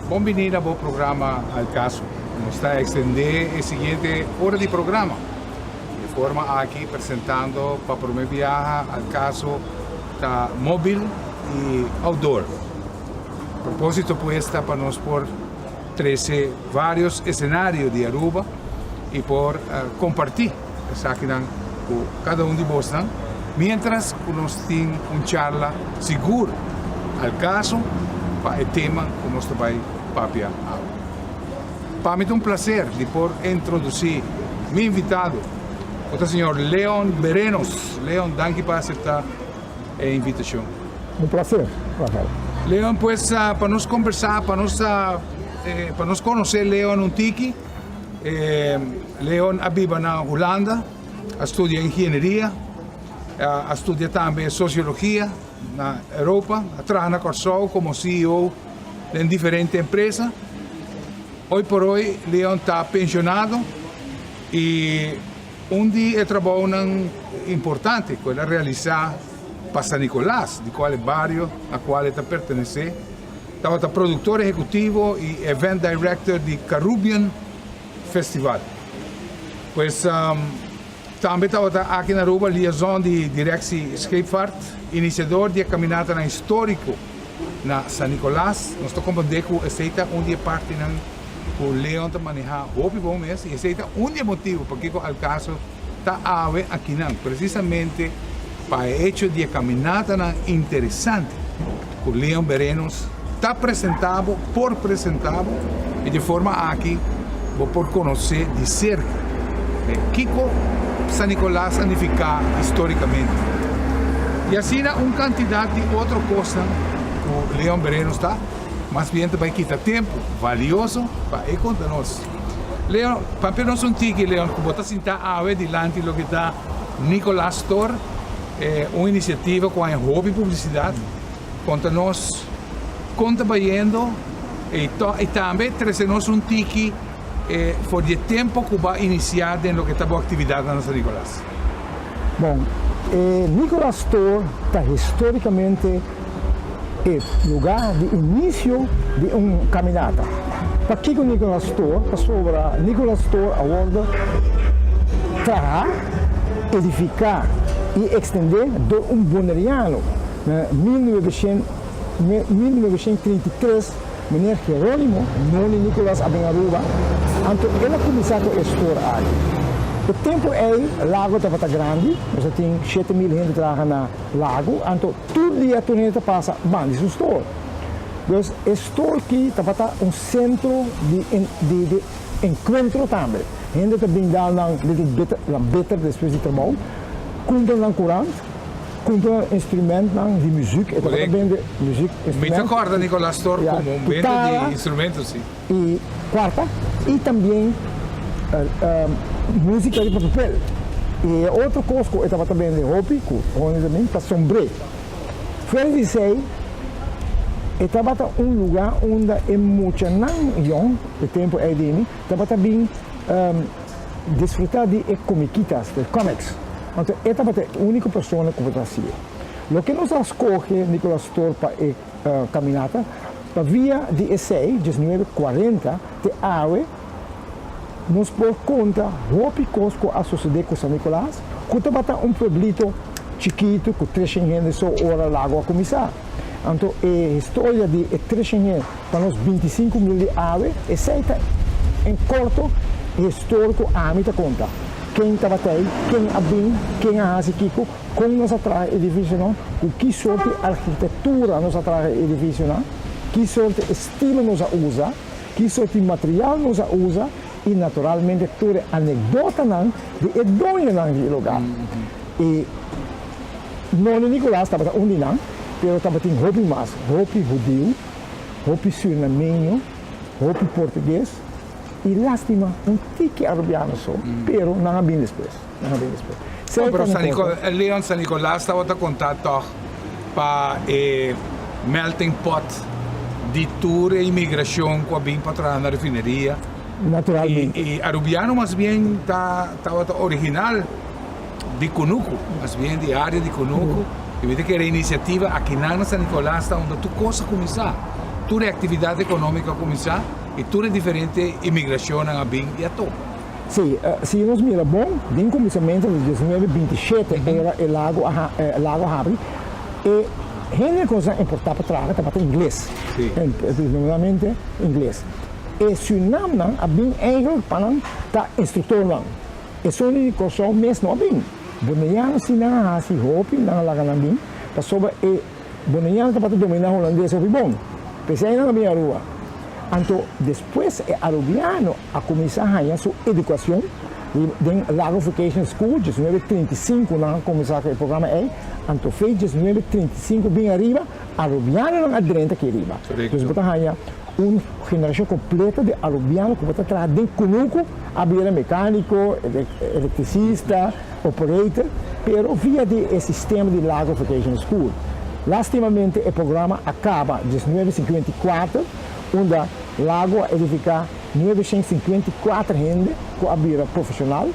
Bon bini na bo programa Al Caso. Nos ta extende e siguiente ora di programa. Di e forma aki presentando pa prome biaha Al Caso ta mobil y outdoor. Proposito pues ta pa nos por trece varios escenario di Aruba y por comparti esakinan cu cada un di bosnan mientras cu nos tin un charla sigur al caso pa e tema cu nos ta bay papia awe. Pa mi ta un placer di por introduci mi invitado cu ta señor Leon Berenos. Leon, danki pa acepta e invitacion. Un placer, Rafael. Leon, pues pa nos conversa, pa nos pa nos conoce Leon un tiki. Leon a biba na Hulanda, a studia ingenieria, a studia tambe sociologia na Europa, a traha na Kòrsou komo CEO den diferente empresa. Hoy por hoy Leon ta pensionado i un di e trabounan importante ku el a realisá pa San Nicolas, di kual e bario na kual e ta pertenesé, Tabata productor ehecutivo y event director di Carubbian Festival. Pues tambe tabata aki na Aruba liaison di Directie Scheepvaart, iniciador di e caminatanan historico na San Nicolas. Nos ta comprende cu esey ta un di e partinan cu Leon ta maneha hopi bon mes y esey ta un di e motibo pakico Alcaso ta awe akinan, precisamente pa e hecho di e caminatanan interesante cu Leon Berenos ta presenta bo, por presenta bo, y di forma aki bo por conoce di cerca kico San Nicolas a nifica historicamente. Y asina un cantidad di otro cosnan cu Leon Berenos ta mas bien ta bay kita tempo valioso pa e conta nos. Leon, papia nos un tiki, Leon, cu bo ta sinta awe dilanti loke ta Nicolas Store. Un inisiativa ku haña hopi publisidat konta nos kon ta bayendo i tambe trese nos un tiki for di e tempu ku bo a inisiá den loke ta bo aktividatnan na San Nicolas. Bon, e Nicolas Store ta histórikamente e lugá di inisio di un kaminata. Pakiko Nicolas Store? Pasobra Nicolas Store a wòrdu trahá, edifiká i ekstendé dor un boneriano na 1933, Meneer Geronimo Noni Nicolas a bin Aruba, anto el a kuminsá ku e store aki. E tempu ei Lago tabata grandi, nos a tin 7000 hende traha na Lago, anto tur dia tur hende ta pasa banda di su store. Dus e store ki tabata un sentro di di di enkuentro tambe. Hende ta bin dal nan little bitter, nan bitter despues di trabou, kumpra nan kurant, kumpra instrumentnan di muzik, e tabata bende muzik, Mi ta kòrda Nicolas Store komo un bende di instrumento, si. I kuarta, i tambien músika riba papel. I e otro kos ku e tabata bende hopi, ku hende ta bin, ta sombré. Fuera di esei, e tabata un lugá unda e muchanan yòn, e tempu ei di mi, tabata bin disfrutá di e komikitas, de comics. Anto e tabata e úniko persona ku por ta hasié. Loke nos a skohe Nicolas Store pa e kaminata, pa via di esei, 1940, te awe, nos por konta hopi kos ku a sosodé ku San Nicolas, ku tabata un pueblito chikitu ku treshen hende so ora lago a kuminsá. Anto e historia di e treshen hende pa nos 25.000 di awe, esei ta en korto e historia ku ami ta konta. Ken tabata ei, ken a bin, ken a hasi kiko, kon nos a traha e edifisionan, ku ki sorti arkitektura nos a traha e edifisionan, ki sorti estilo nos a usa. Ki sort di material nos a usa i naturalmente tur e anekdotanan di e doñonan di e lugar. I Noni Nicolas tabata un di nan, pero tabatin hopi mas, hopi hudiu, hopi surinameño, hopi portugues i lastima un tiki arubiano so, pero nan a bin despues, nan a bin despues. Bon, pero San Nico, Leon, San Nicolas tabata konta tòg pa e melting pot di tur e imigrashon ku a bin pa traha na refineria. Naturalmente. I arubiano mas bien ta tabata original di kunuku, mas bien di área di kunuku. I mi ta kere inisiativa akinan na San Nicolas ta unda tur kos a kuminsá. tur e aktividat ekonómiko a kuminsá i tur e diferente imigrashonnan a bin i a topa. Sí, si nos mira bon, den kuminsamentu di 1927 ora e lago a lago a habri, e hende ku nos a importá pa traha tabata ingles, predominantemente ingles. E Surinamnan a bin eigenlijk pa nan ta instruktornan. Esun di Kòrsou mes no a bin. Boneiano si nan a hasi hopi, nan a laga nan bin, pasobra e Boneiano tabata dominá hulandes hopi bon. P'esei nan a bin Aruba. Anto despues e Arubiano a kuminsá haña su edukashon den Lago Vocational School, 1935 nan a kuminsá ku e programa ei, anto fe 1935 bin ariba, Arubianonan a drenta aki riba. Dus bo ta haña un generashon kompleto di Arubiano ku bo ta traha den kunuku, a bira mekániko, elektrisista, operator, pero via di e sistema di Lago Vocational School. Lastimamente e programa a kaba 1954, unda Lago a edifiká 954 hende ku a bira profeshonal,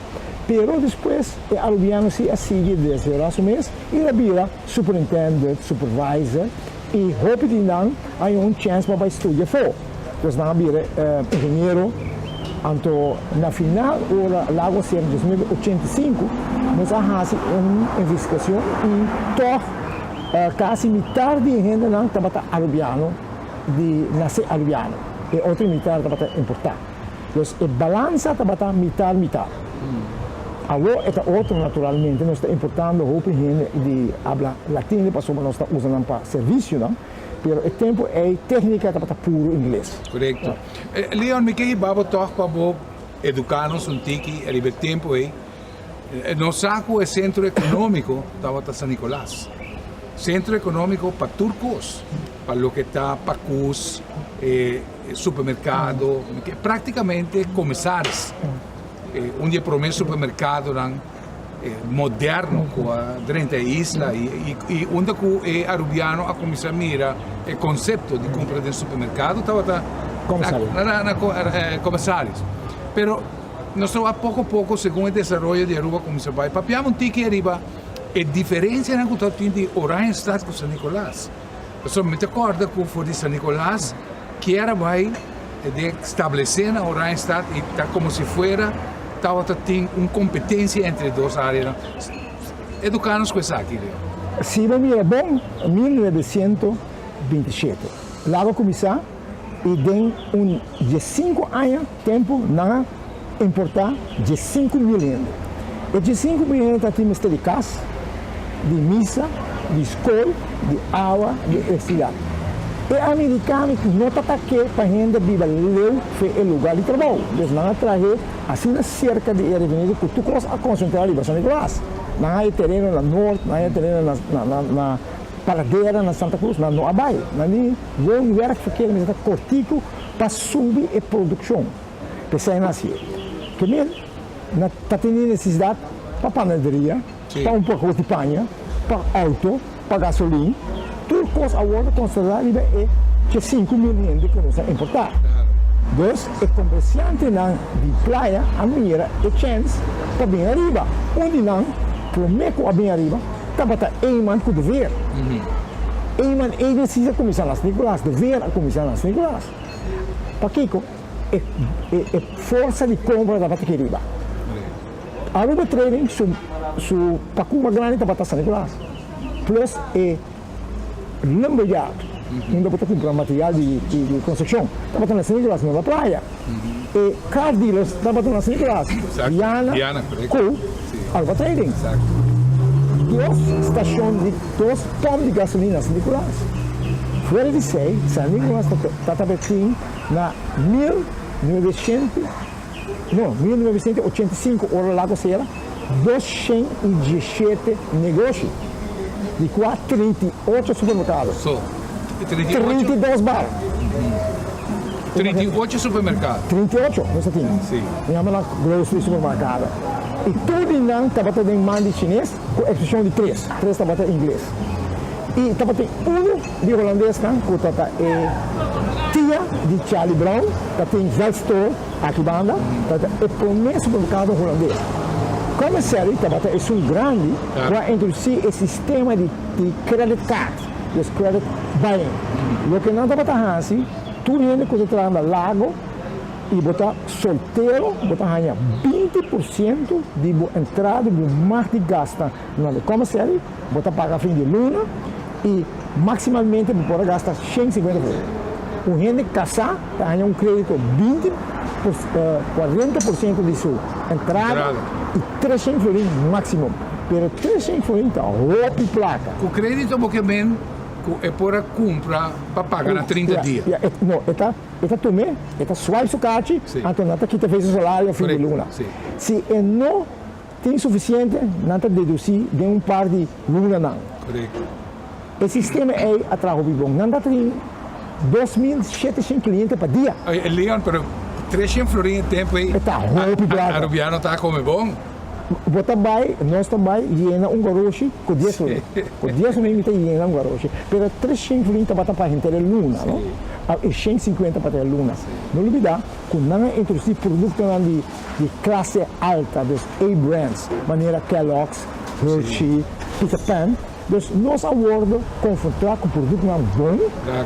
pero despues e Arubiano si a sigui desaroyá su mes i a bira superintendent, supervisor, i hopi di nan a haña un chèns pa bai studia afó. Pues nan a bira ingeniero. Anto na final ora Lago a sera 1985 nos a hasi un investigashon i tòg kasi mitar di e hendenan tabata Arubiano, di nase Arubiano. E otro mitar tabata importá. Dus e balansa tabata mitar mitar. Awor e ta otro naturalmente, nos ta importando hopi hende di abla latino pasobra nos ta usa nan pa servisionan, pero e tempo ei téknika tabata puro ingles. Korekto. Leon, mi ke hiba bo tòg pa bo eduká nos un tiki riba e tempu ei. Nos sa ku e sentro ekonómiko tabata San Nikolas. Sentro ekonómiko pa tur kos, pa loke ta pakus, e supermerkado, praktikamente komisaris. Un di e promé supermerkadonan moderno ku a drenta e isla i unda ku e arubiano a kuminsá mira e konsepto di kumpra den supermerkado tabata na Komisaris. Pero nos ta wak poko poko segun e desaroyo di Aruba kuminsá bai. Papiamos un tiki ariba e diferensianan ku tabatin di Oranjestad ku San Nicolas. Pasobra mi ta kòrda ku for di San Nicolas kier a bai den stablesé na Oranjestad i ta komo si fuera tabata tin un kompetensia entre e dos áreanan. Eduká nos ku esaki, Leo. Si bo mira bon, 1927 Lago a kuminsá i den un diesinku aña tempu nan a importá 15.000 hende. E 15.000 hende ta tin mester di kas, di misa, di skol, di awa, di elektrisidat. E amerikano no ta ta ke pa hende biba leu fe e lugar di trabou. Dus nan a trahe asina serka di e refineria ku tur kos a konsentrá riba San Nicolas. Nan haya tereno na Noord, nan haya tereno na na Paradera, na Santa Cruz, nan no a bai. Nan di woon-werkverkeer mester ta kortiku pa subi e produkshon. P'esei nan hasié. Ke men na ta tene nesesidat pa panaderia, pa un poko di paña, pa outo, pa gasolin. Tur kos a wòrdu konsiderá riba e ke 5000 hende ku nos a importá. Dus e komersiantenan di playa a mira e chèns pa bin ariba. Un di nan promé ku a bin ariba tabata Eman ku De Veer. Eman Agencies a kuminsá na San Nicolas, De Veer a kuminsá na San Nicolas. Pakiko? E e forsa di kompra tabata aki riba. Aruba Trading su su pakuba grandi tabata San Nicolas plus e lumber yard unda bo ta kumpra material di di konstrukshon tabata na San Nicolas no na playa. E car dealers tabata na San Nicolas, Diana ku Aruba Trading. Dos stashon di dos pòmp di gasolina na San Nicolas. Fuera di esei San Nicolas ta tabatin Na 1900, no, 1985 ora Lago sera, 217 negoshi, di kua 38 supermerkado. So, 38? 32 bar. 38 supermerkado? 38 nos a tin. Si. Mi yama nan grocery supermerkado. I tur di nan tabata den man di chines, ku eksepshon di tres. Tres tabata ingles. I tabatin unu di holandesnan ku ta ta e tia di Charlie Brown, ta tin Veldstore aki banda, ta ta e promé supermerkado holandes. Commissary tabata esun grandi ku a introdusí e sistema di di credit card. Dus credit buying. Loke nan tabata hasi, tur hende ku ta traha na Lago i bo ta soltero, bo ta haña 20% di bo entrada, bo mag di gasta na de commissary, bo ta paga fin di luna i maximalmente bo por a gasta 150 florin. Un hende kasá ta haña un kredito 20 40% di su entrada i 300 florin máximo. Pero 300 florin ta hopi plaka. Ku kredito bo ke men ku e por a kumpra pa paga na 30 dia? Ya, no, e ta e ta tum'é, e ta swipe su kachi, anto nan ta kita fe su salario fin di luna. Si e no tin sufisiente, nan ta dedusí den un par di lunanan. E sistema ei a traha hopi bon. Nan ta tin 2700 kliente pa dia. Oye, Leon, pero 300 florin e tempu ei, E ta hopi plaka. Arubiano ta kome bon. Bo ta bai, nos ta bai yena un garoshi ku dies florin. Ku dies florin mi ta yena un garoshi. Pero 300 florin tabata pa henter e luna, no? I 150 pa e luna. No lubida ku nan a introdusí produktonan di di klase alta, dus A-brands, manera Kellogg's, Hershey, Peter Pan. Dus nos a wordo konfrontá ku produktonan bon,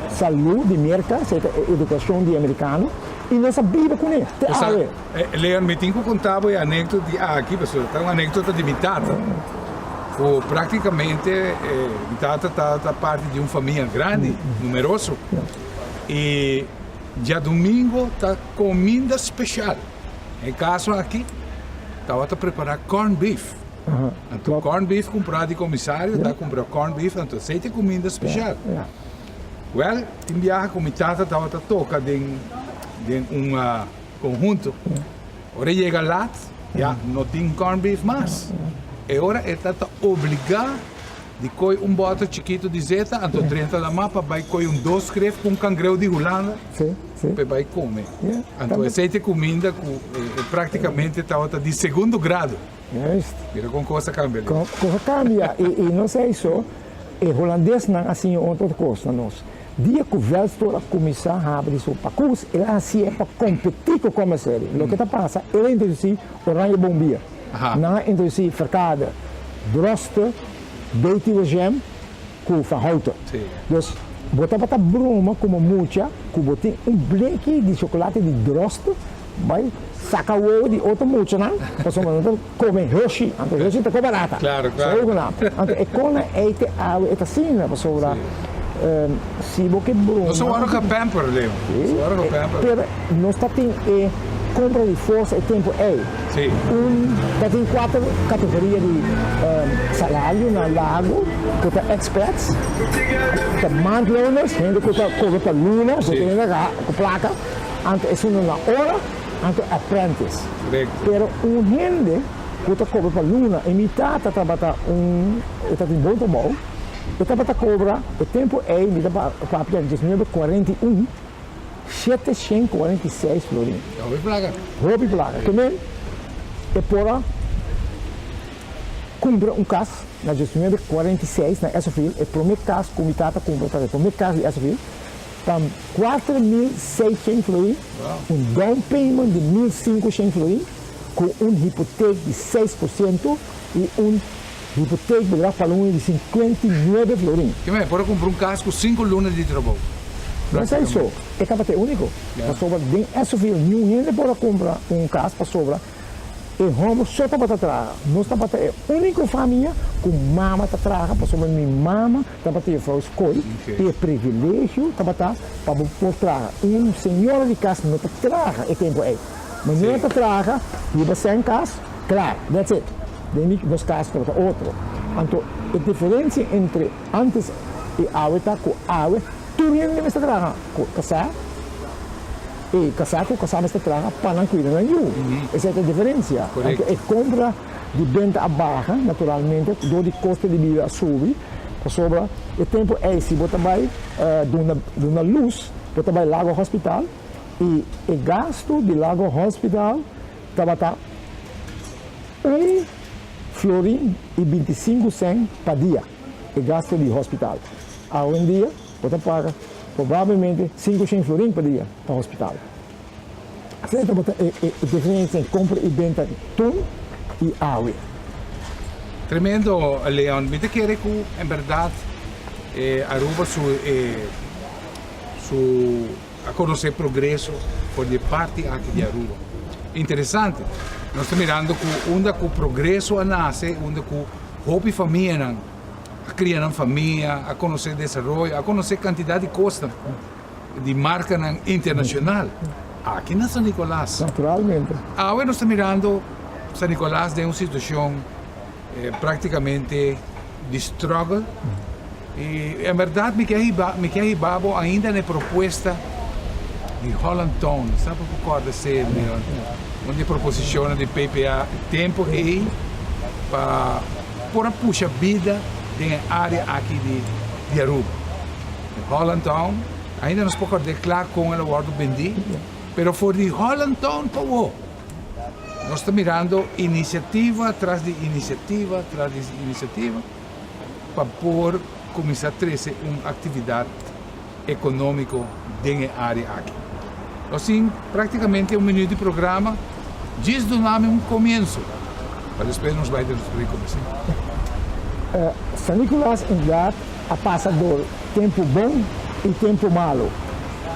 salú di Merka, esei ta e edukashon di e amerikano, i nos a biba kuné te awe. Leon, mi tin ku konta bo e anekdota di aki, pasobra ta un anekdota di mi tata, ku praktikamente mi tata ta parti di un famia grandi, numeroso, i djadumingu ta kominda speshal. E kaso aki tabata prepará corn beef. Anto corn beef kumprá di komisario ta kumpra corn beef anto esei ta e kuminda speshal. Wèl, tin biaha ku mi tata tabata toka den den un konhunto. Ora e yega lat, ya no tin corn beef mas. E ora e ta ta obligá di koi un bòter chikitu di zeta, anto drenta lamá pa bai koi un dos kref ku un kangreu di Hulanda pa e bai kome. Anto esei ta e kuminda ku praktikamente tabata di segundo grado. Juist. Mira kon kos a kambia li. Kon kos a kambia i no sa eso, e holandesnan a siña otro kos na nos. Dia ku Veldstor a kuminsá habri su pakus, el a hasié pa kompetí ku Commissary. Loke ta pasa, el a introdusí Oranje Boom Bier. Nan a introdusí Verkade, Droste, Betuwe Jam ku Van Houten. Dus, bo tabata broma komo mucha ku bo tin un bleki di chokolate di Droste, Bai saka wowo di otro muchanan pasobra nan ta kome Hershey, anto Hershey ta ko barata. Claro, claro. Sa nan. Anto e kona ei te awe e ta asina pasobra si bo ke broma. Nos a wòrdu ka pamper, Leo. Nos a wòrdu ka pamper. Pero nos ta tin e kompra di forsa e tempu ei. Si. Un ta tin kuater kategoria di salario na Lago ku ta expats, ta maandloners, hende ku ta kobra pa luna, ku ta hende ku plaka. Anto esun na ora, anto apprentice. Pero un hende ku ta kobra pa luna, e mi tata tabata un, e tabatin bon trabou, e tabata kobra e tempu ei, mi ta papia di 1941, 746 florin. Hopi plaka. Hopi plaka. Ke men e por a kumpra un kas na 1946 na Esserville, e prome kas ku mi tata kumpra tabata e prome kas di Esserville. Pa 4600 florin, un down payment di 1500 florin ku un hipotek di 6% i un hipotek bedrag pa luna di 59 florin. Ke men por a kumpra un kas ku sinku luna di trabou? No esei so, e tabata e úniko. Pasobra den Esovil niun hende por a kumpra un kas pasobra E hòmber so tabata traha. Nos tabata e úniko famia ku mama ta traha pasobra mi mama tabata juffrouw skol i e privilegio tabata pa bo por traha. Un señora di kas no ta traha e tempu ei. Meneer ta traha, hiba sèn kas, klar, that's it. Den mi nos kas tabata otro. Anto e diferensia entre ántes i awe ta ku awe tur hende mester traha ku kasá. E kasá ku kasá mester traha pa nan kuida nan yu. Esei ta e diferensia. Anto e kompra di benta a baha naturalmente dor di kosto di bida a subi pasobra e tempu ei si bo ta bai duna duna lus bo ta bai Lago Hospital i e gastu di Lago Hospital tabata un florin i 25 sèn pa dia e gastu di hospital. Awendia bo ta paga Probablemente 500 florin pa dia pa hospital. Asina tabata e diferencia en compra y benta tun y awe. Tremendo, Leon. Mi ta kere ku en bèrdat Aruba su su a conoce progreso for di e parti aki di Aruba. Interesante, nos ta mirando cu unda cu progreso a nace, unda cu hopi famianan a cria nan famia, a conoce desaroyo, a conoce cantidad di cosnan di marcanan internacional aki na San Nicolas. Naturalmente. Awe nos ta mirando San Nicolas den un situacion Practicamente di struggle y en berdad mi ke hiba mi ke hiba bo ainda na e propuesta di Holland Town sa bo por corda esey Leon un di e proposicionnan di PPA e tempo ey pa por a pusha bida den e area aki di di Aruba Holland Town ainda nos por corda cla con el a wordo bendi pero for di Holland Town pa awo. Nos ta mirando inisiativa tras di inisiativa tras di inisiativa pa por kuminsá trese un aktividat ekonómiko den e área aki. Nos tin práktikamente un minüt di programa, djis duna mi un komienso pa despues nos bai den nos rekomensá. San Nicolas inderdaad a pasa dor tempu bon i tempu malu.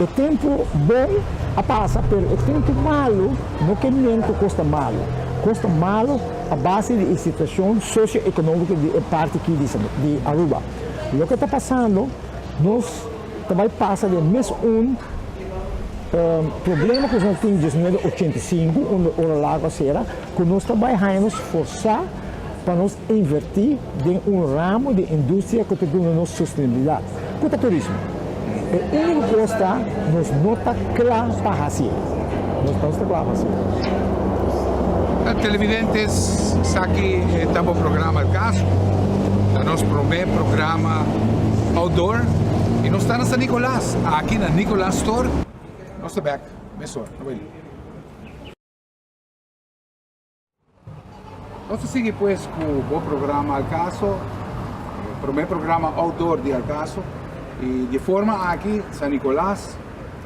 E tempu bon a pasa, pero e tempu malu no ke men ku kos ta malu. Kos ta malu a base di e situashon sosio-ekonómiko di e parti aki di Aruba. Loke ta pasando, nos ta bai pasa den mes un problema ku nos tin 1985, unda ora Lago a sera, ku nos ta bai haña nos forsá pa nos invertí den un ramo di industria ku ta duna nos sostenibilidat, ku ta turismo. E úniko kos ta nos no ta kla pa hasié. Nos no ta kla pa hasié. Televidentes, esaki ta bo programa El Caso. Ta nos promé programa outdoor i nos ta na San Nicolas, aki na Nicolas Store. Nos ta bèk mesora. No bai leu. Nos ta sigui pues cu bo programa Al Caso, e prome programa outdoor di Al Caso, y di e forma aki San Nicolas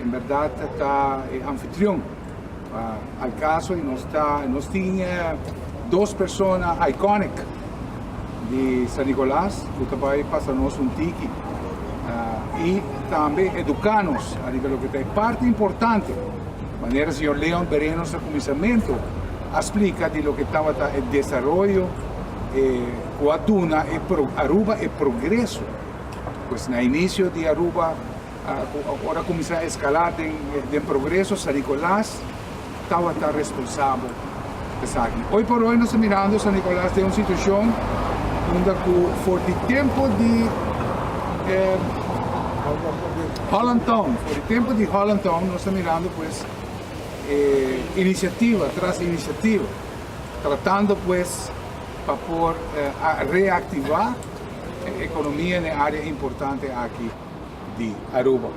en berdad ta e anfitrion pa Al Caso y nos ta nos tin dos persona iconic di San Nicolas cu ta bay pasa nos un tiki y tambe educa nos ariba loke ta e parti importante. Manera señor Leon Berenos na kuminsamentu a splika di loke tabata e desaroyo ku a duna e Aruba e progreso. Pues na inisio di Aruba ora a kuminsá eskalá den progreso San Nicolas tabata responsabel pa esaki. Hoy por hoy nos ta mirando San Nicolas den un situashon unda ku for di tempu di Holland Town, for di tempu di Holland Town nos ta mirando pues e inisiativa tras inisiativa tratando pues pa por reaktivá e ekonomia na e área importante aki di Aruba.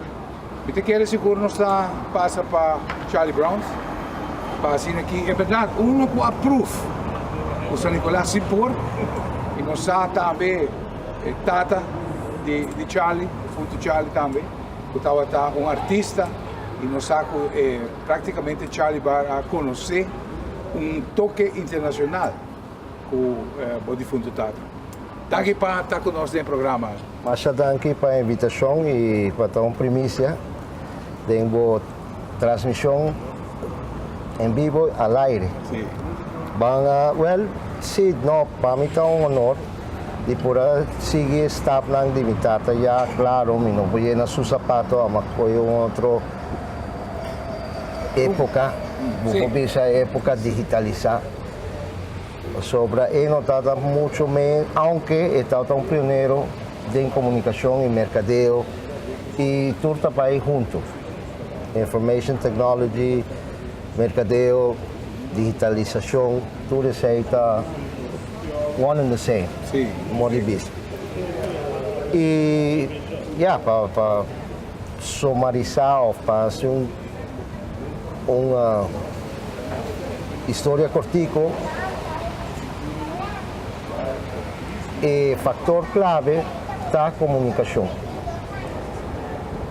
Mi ta kere sigur nos ta pasa pa Charlie Brown's pa asina ki e berdad uno ku a proof ku San Nicolas si por i nos sa tambe e tata di di Charlie, difunto Charlie tambe ku tabata un artista i nos sa ku e praktikamente Charlie Bar a konosé un toke internashonal ku bo difunto tata. Danki pa ta ku nos den e programa. Masha danki pa e invitashon i pa ta un primisia den bo transmishon en bibo al aire. Ban a, wèl, si, no, pa mi ta un honor di por a sigui e stapnan di mi tata. Ya, klaro, mi no por yena su sapato, a kohe un otro époka, bo por bisa époka digitalisá. Pasobra e no tabata mucho men, aunke e tabata un pionero den komunikashon i merkadeo i tur ta bai huntu. Information technology, merkadeo, digitalisashon, tur esei ta one and the same, modo di bisa. I ya, pa pa somarisá òf pa hasi un un Historia kortiku, E faktor klave ta komunikashon.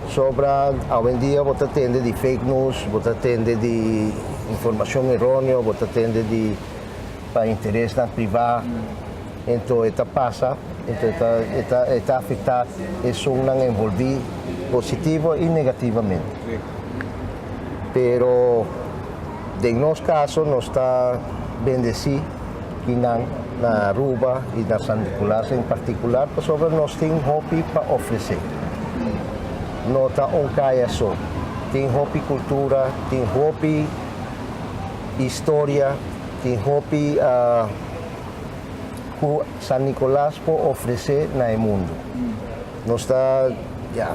Sobra awendia bo ta tende di fake news, bo ta tende di informashon eróneo, bo ta tende di pa interesnan privá. Anto e ta pasa, anto e ta e ta e ta afecta esunnan envolvi positivo y negativamente. Pero den nos caso nos ta bendeci kinan na Aruba y na San Nicolas en particular pasobra nos tin hopi pa ofrece. No ta un caya so, tin hopi cultura, tin hopi historia, tin hopi cu San Nicolas por ofrece na e mundo. Nos ta, ya,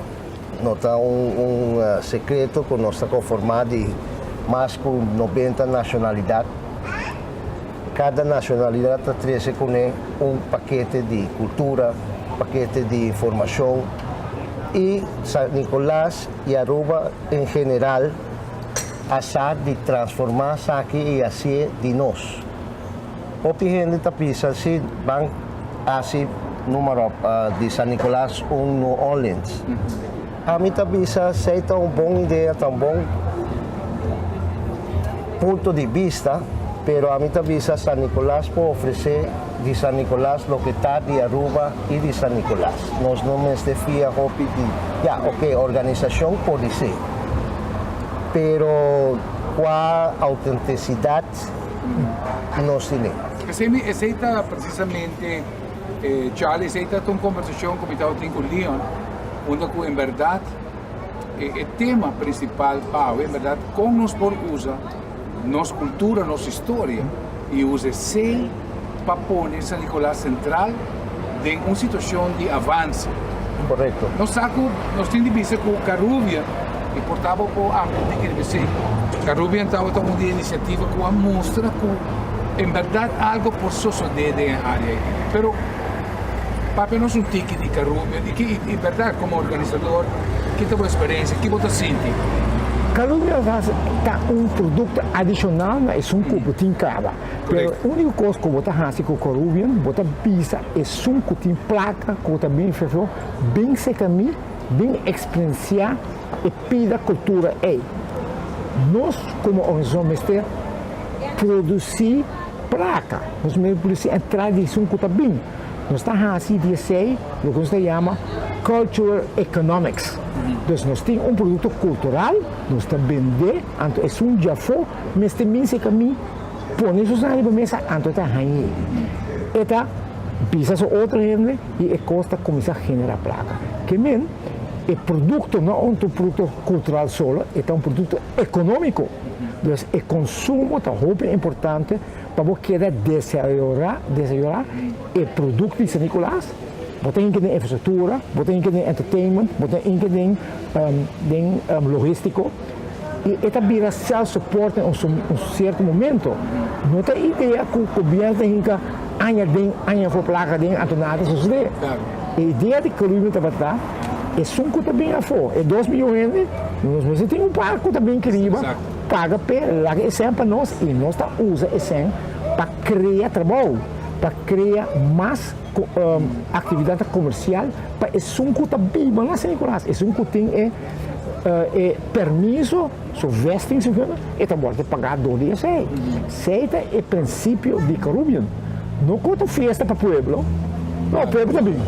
no ta un un secreto cu nos ta conforma di mas cu 90 nacionalidad. Cada nacionalidad ta trece cune un pakete di cultura, pakete di informacion y San Nicolas y Aruba en general a sa di transforma esaki y haci'e di nos. Hopi hende ta bisa si ban haci numero di San Nicolas un New Orleans. Ami ta bisa esey ta un bon idea, ta un bon punto di bista, pero ami ta bisa San Nicolas por ofrece di San Nicolas loke ta di Aruba y di San Nicolas. Nos no mester fia hopi di, ya, ok, organisacion por di ser, pero cua autenticidad nos tine. Esei mi, esei ta precisamente, Charlie, esei ta un conversacion cu mi tabatin cu Leon, unda cu en berdad e, e tema principal pa awe, en berdad, con nos por usa nos cultura, nos historia, y usa esei pa pone San Nicolas central den un situacion di avance. Correcto. Nos sa cu nos tin di bisa cu Carubia, y por ta bo por amplia di esey, Carubia tabata un di iniciativa cu a mustra cu en berdad algo por sosode den e area ey. Pero papia nos un tiki di Carubia y ki y berdad como organisador ki ta bo experiencia, ki bo ta sinti? Carubia ta un producto adicional na esun cu bo tin caba. Pero e úniko kos ku bo ta hasi ku Carubbian, bo ta bisa esun ku tin plaka ku ta bin fefo, bin seka mi, bin eksperensiá e pida kultura ei. Nos komo organisashon mester produsí plaka, nos mester produsí entrada di esun ku ta bin. Nos ta hasi di esei loke nos ta yama cultural economics. Dus nos tin un produkto kultural, nos ta bendé, anto esun djafó mester bin seka mi. Pone su san riba mesa anto e ta hañ'é. E ta bisa su otro hende i e kos ta kuminsá generá plaka. Ke men, e produkto no un produkto kultural solo, e ta un produkto ekonómiko. Dus e konsumo ta hopi importante pa bo keda desaroyá desaroyá e produkto di San Nicolas. Bo ta hinka den infrastruktura, bo ta hinka den entertainment, bo ta hinka den den logístiko. I e ta bira self supporting un un cierto momento. No ta idea cu gobierno ta hinca aña den aña afo placa den anto nada ta sucede. E idea di Carubbian tabata esun cu ta bin afo, e 2 miyon hende, nos mester tin un par cu ta bin keriba paga p'e laga e cen pa nos y nos ta usa e cen pa crea trabou, pa crea mas actividad comercial pa esun cu ta biba na San Nicolas, esun cu tin e e permiso, su vestingsvergunning, e ta wòrdu pagá dor di esei. Esei ta e prinsipio di Carubbian. No ku ta fiesta pa pueblo, no, pueblo ta bin,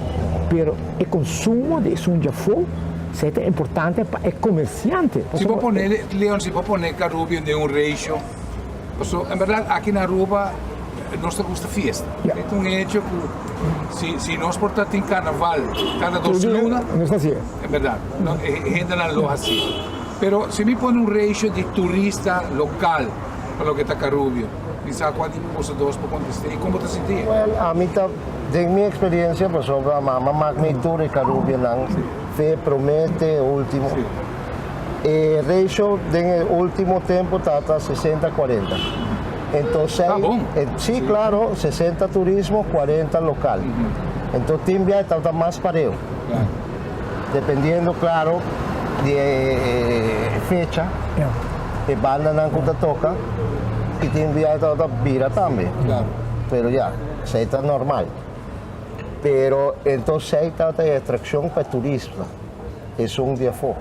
pero e konsumo di esun djafó, esei ta importante pa e komersiante. Si bo pone, Leon, si bo pone Carubbian den un ratio, pasobra en bèrdat aki na Aruba nos ta gusta fiesta. E ta un hecho ku si si nos por ta tin karnaval kada 2 luna, Nos ta hasié. En bèrdat, no, e hendenan lo hasié. Pero si mi pone un ratio di turista lokal pa loke ta Carubbian, mi sa kua di boso dos por kontest'é i kon bo ta sinti? Well, ami ta, den mi eksperiencia, pasobra mama mak mi tur e Carubbiannan, fe promé te último. E ratio den e último tempu ta 60-40. Entonces, Ah, bon. Sí, claro, 60 turismo, 40 lokal. Entonces, tin bia ta mas pareu. Dependiendo, claro, di fecha, e bandanan ku ta toka, i tin bia ta bira tambe. Pero ya, esei ta normal. Pero entonces esei ta e atrakshon pa turista, esun di afó.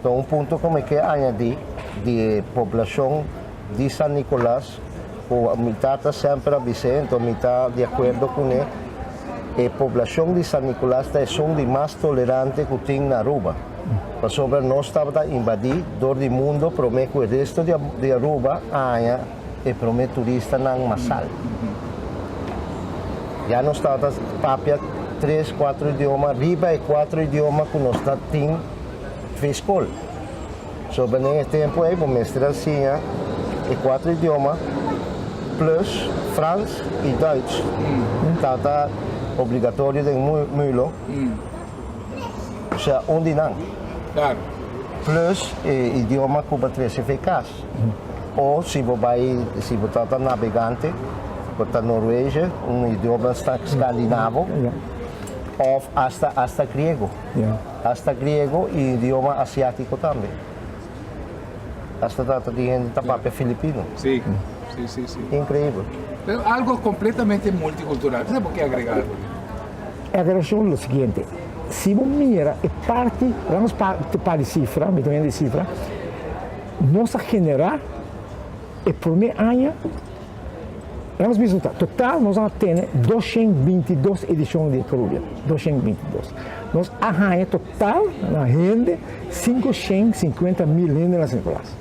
Anto, un punto ku mi ke añadí di poblashon di San Nicolas, Ku mi tata semper a bis'é, enton mi ta di akuerdo kuné, e poblashon di San Nicolas ta esun di mas tolerante ku tin na Aruba. Pasobra nos tabata invadí dor di mundo promé ku e resto di Aruba a haña e promé turistanan masal. Ya nos tabata papia tres, kuatro idioma riba e kuatro idioma ku nos ta tin fe skol. Sobra den e tempu ei bo mester a siña e kuatro idioma plus Frans i Duits tabata obligatorio den mulo, osea un di nan. Plus e idioma ku bo a trese for e kas. O si bo bai, si bo tabata nabegante, bo ta Norwegie, un idioma skandinavo, òf asta asta griego. Hasta griego y idioma asiatico tambe. Hasta ta tin hende ta papia filipino. Sí, sí, sí, sí. Increíbel. Pero algo completamente multicultural. Bo ke agrega algo? E agregacion lo siguiente, si bo mira e parti, vamos pa di cifra, mi ta mira di cifra, nos a genera e prome aña. Nos bisa ta, total nos a tene 222 edicion di Carubia, 222. Nos a haña total na hende 550 mil hende na San Nicolas.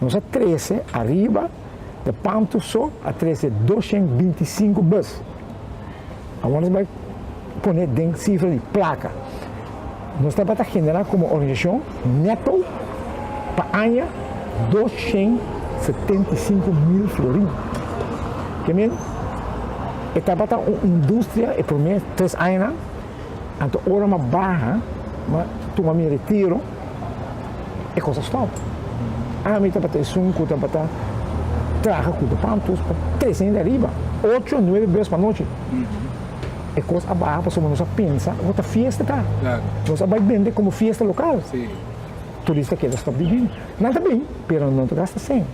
Nos a trece ariba de Panto so a trece 225 bus. Awor nos bai pone den cifra di placa. Nos tabata genera como organisacion neto pa aña 275 mil florin. Ke men e tabata un industria e prome tres añanan, anto ora mi a baha, mi a tuma mi retiro, e cos a stop. Ami tabata esun cu tabata traha cu de pantos pa trece hende ariba, ocho, nuebe bes pa nochi. E kos a baha pasobra nos a pensa ku ta fiesta ta. Nos a bai bende komo fiesta lokal. Turista keda stòp di bin. Nan ta bin, pero nan no ta gasta sèn.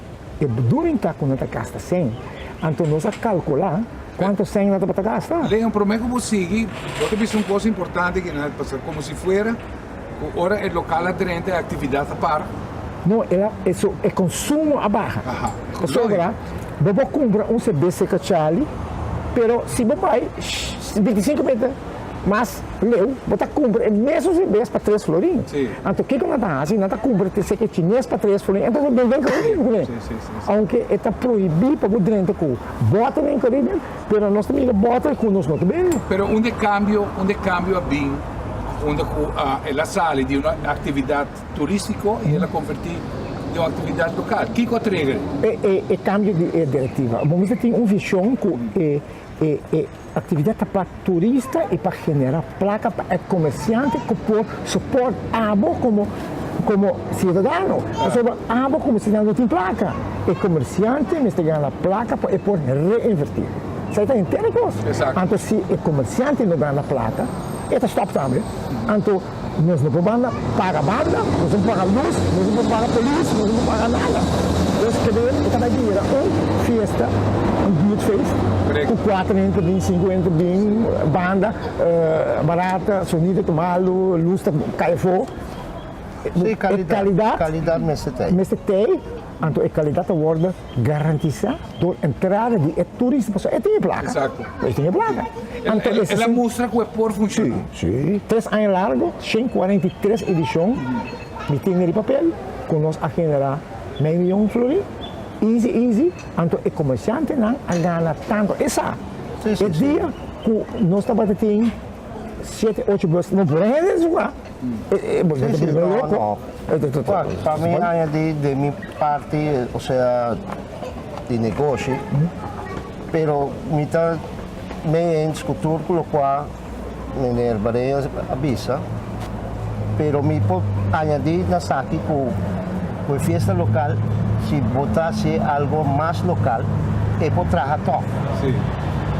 E bedoeling ta ku nan ta gasta sèn. Anto nos a kalkulá kuantu sèn nan tabata gasta. Leon, promé ku bo sigui, bo ta bisa un kos importante ku nan a pasa, komo si fuera ku ora e lokal a drenta e aktividat a para. No, el a, e konsumo a baha. Pasobra bo por kumpra un serbes serka Charlie, pero si bo bai 25 meter mas leu, bo ta kumpra e mesun serbes pa tres florin. Anto kiko nan ta hasi? Nan ta kumpra te serka e chines pa tres florin, entonces bo bende Caribbean kuné. Aunke e ta prohibí pa bo drenta ku bòter den Caribbean, pero nos ta mira bòter ku nos no ta bende. Pero unda e kambio, unda e kambio a bin, unda ku el a sali di un aktividat turístiko i el a konvertí den un aktividat lokal. Kiko a trigger? E kambio di e direktiva. Bo mester tin un vishon ku e e aktividat ta pa turista i pa generá plaka pa e komersiante ku por soport abo komo komo siudadano. Pasobra abo komo siudadano no tin plaka. E komersiante mester gana plaka pa e por reinvertí. Esei ta henter e kos. Anto si e komersiante no gana plaka, e ta stòp tambe. Anto. Nos no por banda paga banda, nos no por paga luz, nos no por paga polis, nos no por paga nada. Dus kende e ta bai bira un fiesta, un buurtfeest, ku kuater hende ta bin, sinku hende ta bin, banda barata, sonido ta malu, luz ta kai afó. Sí, kalidat, kalidat mester tei. Mester tei, anto e kalidat ta wòrdu Garantisa door entrada di e turista pasobra e tin e plaka. Exacto. E tin e plaka. Anto e El a mustra ku e por funciona. Si, si. Tres aña largo, 143 edicion, mi tin riba papel ku nos a genera mei miyon florin. Easy, easy. Anto e comerciantenan a gana tanto. E sa, Si, si, e si. dia ku nos tabata tin siete, ocho bus, no por hende den su kua. Sí, sí, no, no. Pa mi añadi de mi parti, o sea, di negoshi, pero mi ta mee eens ku tur ku lokua meneer Bareño a bisa, pero mi por añadi na esaki ku ku e fiesta lokal, si bo ta hasi algo mas lokal, e por traha tòg.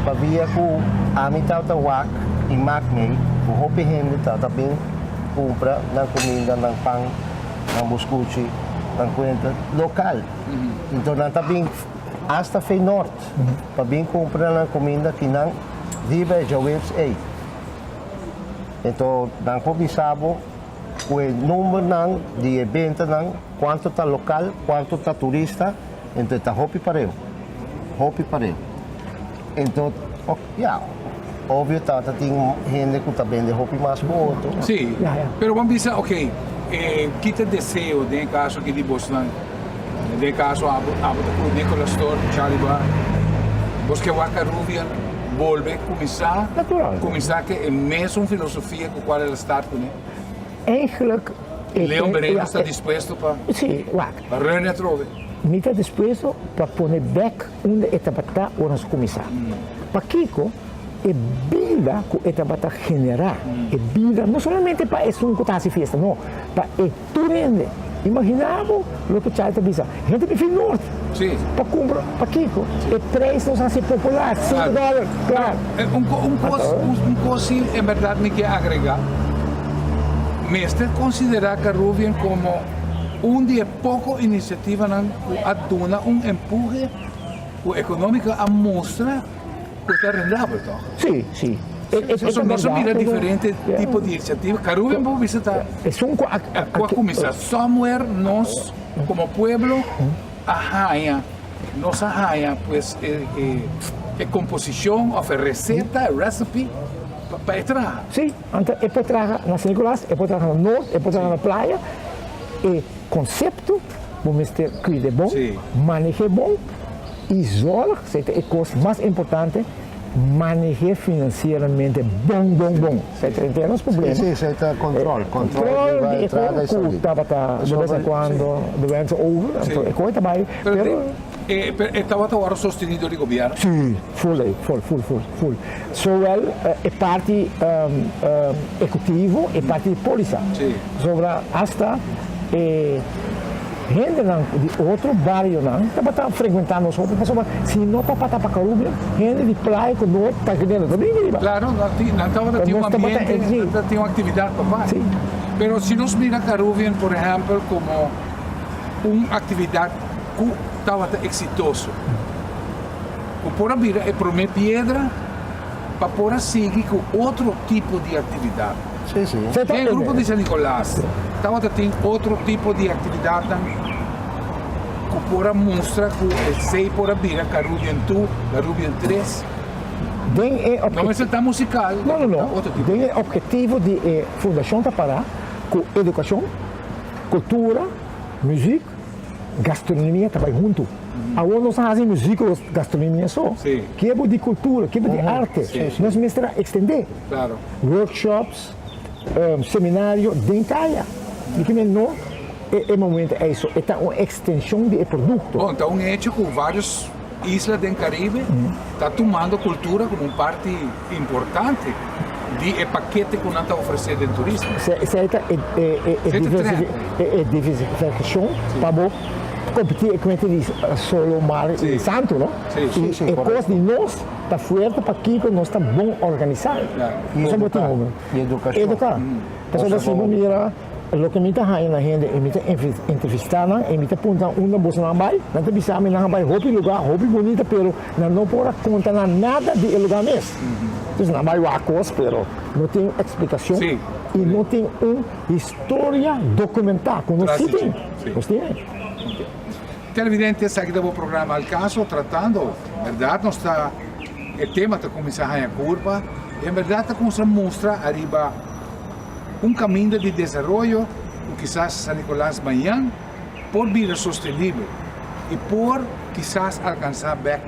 Pabia ku ami tabata wak i mak mei ku hopi hende tabata bin kumpra nan kuminda, nan pan, nan buskuchi, nan kuenta lokal. Enton nan ta bin asta fei nort pa bin kumpra nan kuminda ki nan riba e djaweps ei. Enton nan por bisa bo ku e numbernan di e bentanan kuantu ta lokal, kuantu ta turista, enton e ta hopi pareu. Hopi pareu. Ento, ya, obvio ta tin hende ku ta bende hopi mas ku otro. Sí, pero bo a bisa, ok, ki ta deseo den e kaso aki di bosnan? Den e kaso abo, abo ta ku Nicolas Storm, Charlie Bar, bos ke wak Carubbian bolbe kuminsá, kuminsá ke e mesun filosofia ku kual el a start kuné? Eigenlijk. Leon Bereno sta dispuesto pa. Sí, wak. Pa reuni atrobe. Mi ta dispuesto pa pone bek unda e tabata ora nos kuminsá. Pakiko e bida ku e tabata generá, e bida no solamente pa esun ku ta hasi fiesta, no, pa e tur hende. Imaginá bo loke Charlie ta bisa, hende di fin nort pa kumpra, pakiko e preis nos hasi popular, sinku dòler, klar. Un kos, un kos si en bèrdat mi ke agregá, mester konsiderá Carubbian komo un di e poko inisiativanan ku a duna un empuhe ku ekonómiko a mustra ku ta rendabel tòg? Sí, sí. Pasobra nos a mira diferente tipo di inisiativa. Carubbian por bisa ta ku a kuminsá. Somewhere nos komo pueblo a haña, nos a haña pues e komposishon òf e reseta, e recipe pa e traha. Sí, anto e por traha na San Nicolas, e por traha na Noord, e por traha na Playa. E konsepto bo mester kuida bon, maneh'é bon i zòrg, esei ta e kos mas importante, maneh'é finansieramente bon, bon, bon. Esei ta henter nos problema. Sí, esei ta control, control di e kos ku tabata de bes en kuando de wensen over, anto e kos ta bai, pero. Pero e tabata wòrdu sostení dor di gobièrnu? Sí, full, full, full, full, full. Zowel e parti ehekutivo, e parti di polisa. Pasobra asta e hendenan di otro barionan tabata frekuentá nos hopi pasobra si no tabata pa Carubia, hende di Playa ku Noord ta no ta bini riba. Klaro, nan tabata tin un ambiente, nan tabata tin un aktividat pa parti. Pero si nos mira Carubia, por ehèmpel, komo un aktividat ku tabata eksitoso. Ku por a bira e promé piedra pa por a sigui ku otro tipo di aktividat. Den e grupo di San Nicolas tabata tin otro tipo di aktividatnan ku por a mustra ku esei por a bira Carubbian 2, Carubbian 3. No mester ta musikal, No, no, no. Den e ophetivo di e fundashon ta pará ku edukashon, kultura, muzik, Gastronomia ta bai huntu. Awor nos a hasi muzik ku gastronomia so. Ke bo di kultura, ke bo di arte. Nos mester a ekstendé. Workshops, seminario den kaya. Di ki men no e momento ei so. E ta un ekstenshon di e produkto. Bon, ta un hecho ku vários isla den Karibe ta tumando kultura komo un parti importante di e pakete ku nan ta ofresé den turismo. Esei ta e diversifikashon pa bo kompetí e kuenta di solo, mar i santu, no? I e kos di nos ta fuerte pakiko nos ta bon organisá. I edukashon. Eduká. Pasobra si bo mira. Loke mi ta haña na hende i mi ta entrevistá nan i mi ta puntra nan unda boso nan a bai, nan ta bisa mi nan a bai hopi lugá, hopi bunita, pero nan no por a konta nan nada di e lugá mes. Entonces nan a bai wak kos, pero no tin eksplikashon i no tin un historia dokumentá ku nos sí tin. Nos tin. Televidente, esaki ta bo programa Al Caso, tratando, bèrdat nos ta, e tema ta kuminsá haña kurpa, i en bèrdat ta kuminsá mustra ariba Un kaminda di desaroyo ku kisas San Nicolas mañan por bira sostenibel i por kisas alkansá bèk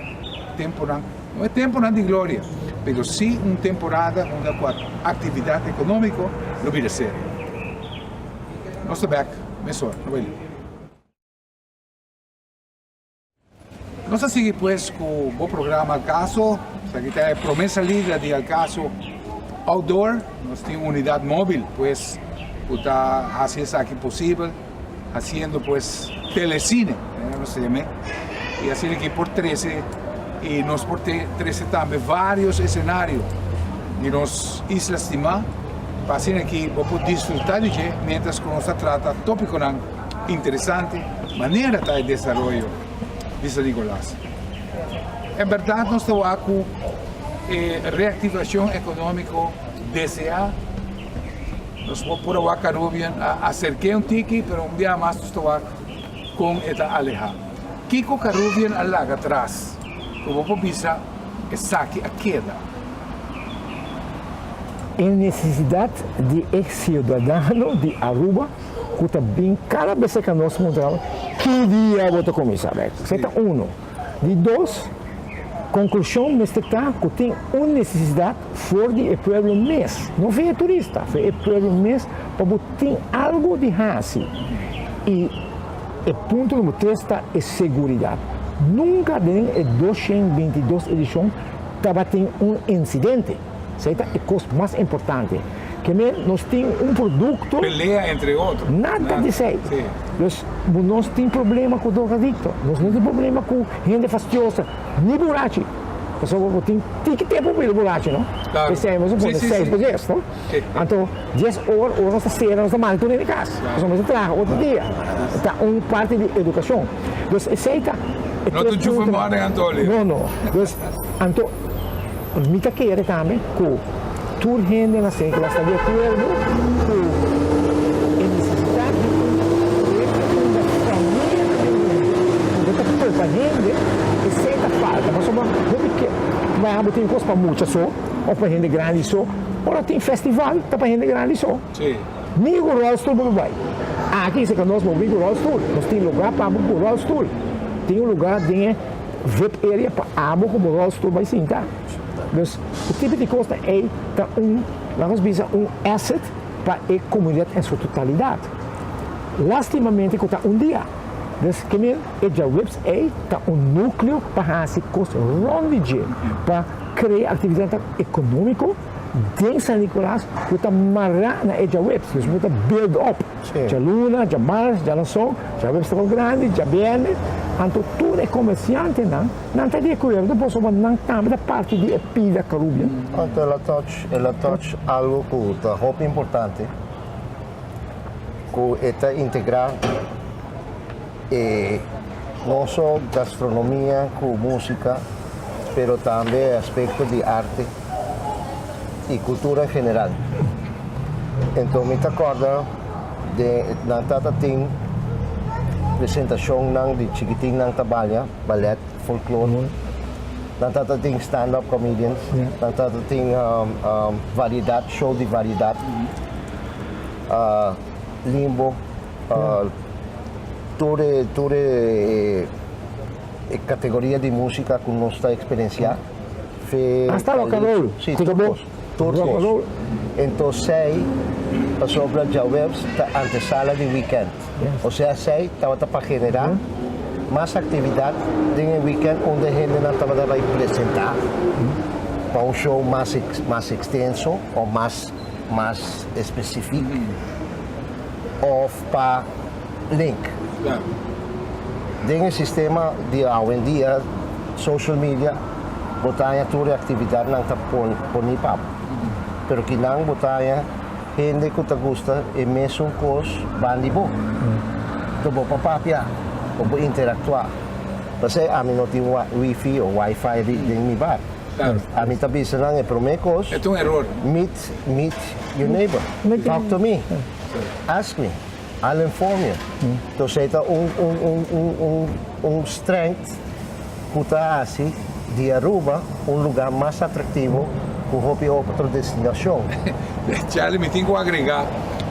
tempunan, no e tempunan di gloria, pero sí un temporada unda ku aktividat ekonómiko lo bira serio. Nos ta bèk mesora, no bai leu. Nos ta sigui pues cu bo programa Al Caso. Esaki ta e prome salida di Al Caso Outdoor. Nos tin un unidad mobil pues cu ta haci esaki posibel, haciendo pues telecine, nos ta yam'e. Y asina aki por trece y nos por trece tambe varios escenario di nos isla stima pa asina aki bo por disfruta di dje mientras cu nos ta trata topiconan Interesante manera ta e desaroyo di San Nicolas. En berdad nos ta wak cu e reactivacion economico desea, nos por a wak Carubbian a acerke un tiki, pero un bia mas nos ta wak con e ta aleha. Kico Carubbian a laga atras? Ku bo por bisa esaki a keda? E nesesidat di e siudadano di Aruba ku ta bin kada bes ku nos puntra ki dia bo ta kuminsá bek? Esei ta uno. Di dos, konklushon mester ta ku tin un nesesidat for di e pueblo mes, no for e turista, for e pueblo mes pa bo tin algu di hasi. I e punto number tres ta e seguridat. Nunka den e 222 edishon tabatin un insidente. Esei ta e kos mas importante. Ke men nos tin un produkto. Pelea entre otro. Nada di esei. Dus nos tin problema ku drogadikto, nos no tin problema ku hende fastioso, ni burachi. Pasobra bo tin tiki tempu pa bira burachi, no? P'esei nos a pone seis pa dies, no? Anto dies or, ora nos ta sera, nos ta manda tur hende kas. Pasobra nos ta traha otro dia. Ta un parti di edukashon. Dus esei ta e No ta tres jufa puntonan. morning anto, Leo. No, no. Dus anto mi ta kere tambe ku tur hende na Sint Nicolas ta di akuerdo ku e nesesidat di un proyekto unda famia ta bin huntu, unda ta topa hende, esei ta falta. Pasobra hopi ke bai bo tin kos pa mucha so òf pa hende grandi so. Ora tin festival ta pa hende grandi so. Ni ku rolstoel bo por bai. Aki si ka nos bo bin ku rolstoel. Nos tin lugar pa abo ku rolstoel. Tin un lugar den e vip area pa abo ku bo rolstoel bai sinta. Dus e tipo di kos ta ei ta un, laga nos bisa un asset pa e komunidat en su totalidat. Lastimamente ku ta un dia. Dus ke men e djaweps ei ta un nukleo pa hasi kos rònt di dje, pa krea aktividatnan ekonómiko den San Nicolas ku ta mará na e djaweps. Dus bo ta build up. Djaluna, djamars, djalason, djaweps ta por grandi, djabièrnè. Anto tur e komersiantenan, nan ta di akuerdo pasobra nan tambe ta parti di e pida Carubbian. Anto el a touch, el a touch algo ku ta hopi importante, ku e ta integrá e no so gastronomia ku músika, pero tambe e aspekto di arte i kultura en general. Enton mi ta kòrda den nan tata tin presentashonnan di chikitin nan ta balia, balèt, folklor, nan tata tin stand up comedians, nan tata tin variedat, show di variedat, limbo. Tur e tur e e categoria di musica cu nos ta experiencia fe Hasta rock and roll. Si, tur cos, tur cos. Enton esey pasobra djaweps ta antesala di weekend. Osea esey tabata pa genera mas actividad den e weekend unda e hendenan tabata bay presenta pa un show mas mas extenso o mas mas especific. Of pa link. Den e sistema di awendia, social media, bo ta haña tur e aktividatnan ta poni pa bo. Pero kinan bo ta haña hende ku ta gusta e mesun kos bandi bo. Enton bo por papia, bo por interaktuá. P'esei ami no tin wifi o wifi den mi bar. Ami ta bisa nan e promé kos. E ta un eror. Meet meet your neighbor. Talk to me. Ask me. I'll inform you. Entonces ei ta un un un un un un strength ku ta hasi di Aruba un lugar mas atractivo ku hopi otro destinacion. Charlie, mi tin ku agrega,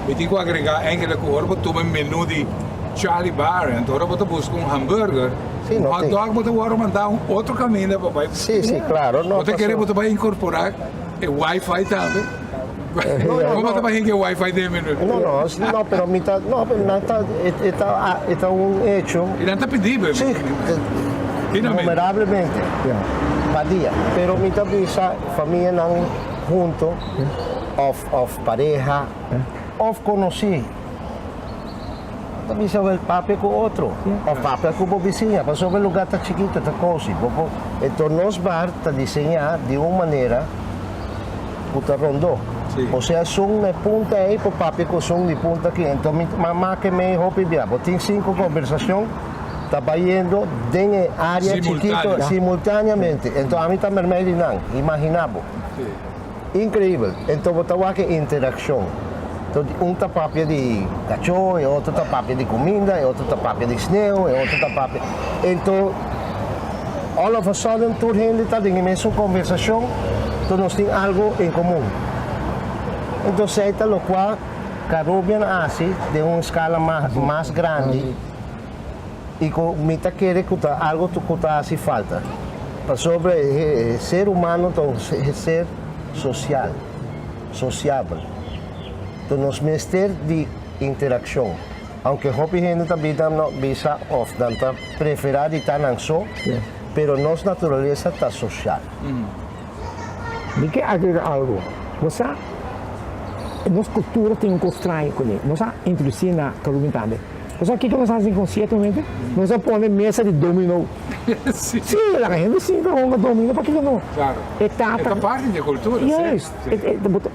mi tin ku agrega enkele ku ora bo tuma e menu di Charlie Bar, anto ora bo ta buska un hamburger, Sí, un no hot tin. dog bo ta wòrdu mandá un otro kaminda pa bai. Sí, sí, claro. No, Bo ta kere paso. bo ta bai inkorporá e wifi tambe? No, no, Kon bo no. ta bai hinka e wifi den menu? No, no, no, pero mi ta, no, pero nan ta, e, e ta, e ta un hecho. I nan ta pidi bo. Sí, Finalmente. numerablemente pa dia. Pero mi ta bisa famianan hunto of, of pareha of konosí. Ta bisa wel papia ku otro of papia ku bo bisiña pasobra e lugar ta chikito ta kosi bo por enton nos bar ta diseñá di un manera ku ta rondó osea esun na e punta ei por papia ku esun di punta aki enton mi ta make mei hopi bia bo tin sinku kombersashon ta bayendo den e área chikito simultáneamente enton ami ta mermei di nan imaginá bo. Increibel! Enton bo ta wak e interaccion. Enton un ta papia di cacho, e otro ta papia di cuminda, e otro ta papia di sneeuw, e otro ta papia. Enton All of a sudden tur hende ta den e mesun conversacion, tur nos tin algo en comun. Entonces esey ta locual Carubbian a haci den un escala mas grandi y cu mi ta kere cu ta algo cu ta haci falta. Pasobra e ser humano ta un ser social, sociabel. Entonces nos mester di interaccion. Aunke hopi hende ta bida no bisa of nan ta prefera di ta nan so, pero nos naturalesa ta social. Mi ke agrega algo. Bo sa, nos kultura tin un kos straño kuné. Nos a introdusi na Carubin tambe. Bo sa kiko nos a hasi den konsierto momento? Nos a pone mesa di domino. Sí. Sí, laga hende sinta hunga domino, pakiko no? Claro. E tata. E ta parti di e kultura, sí. Juist.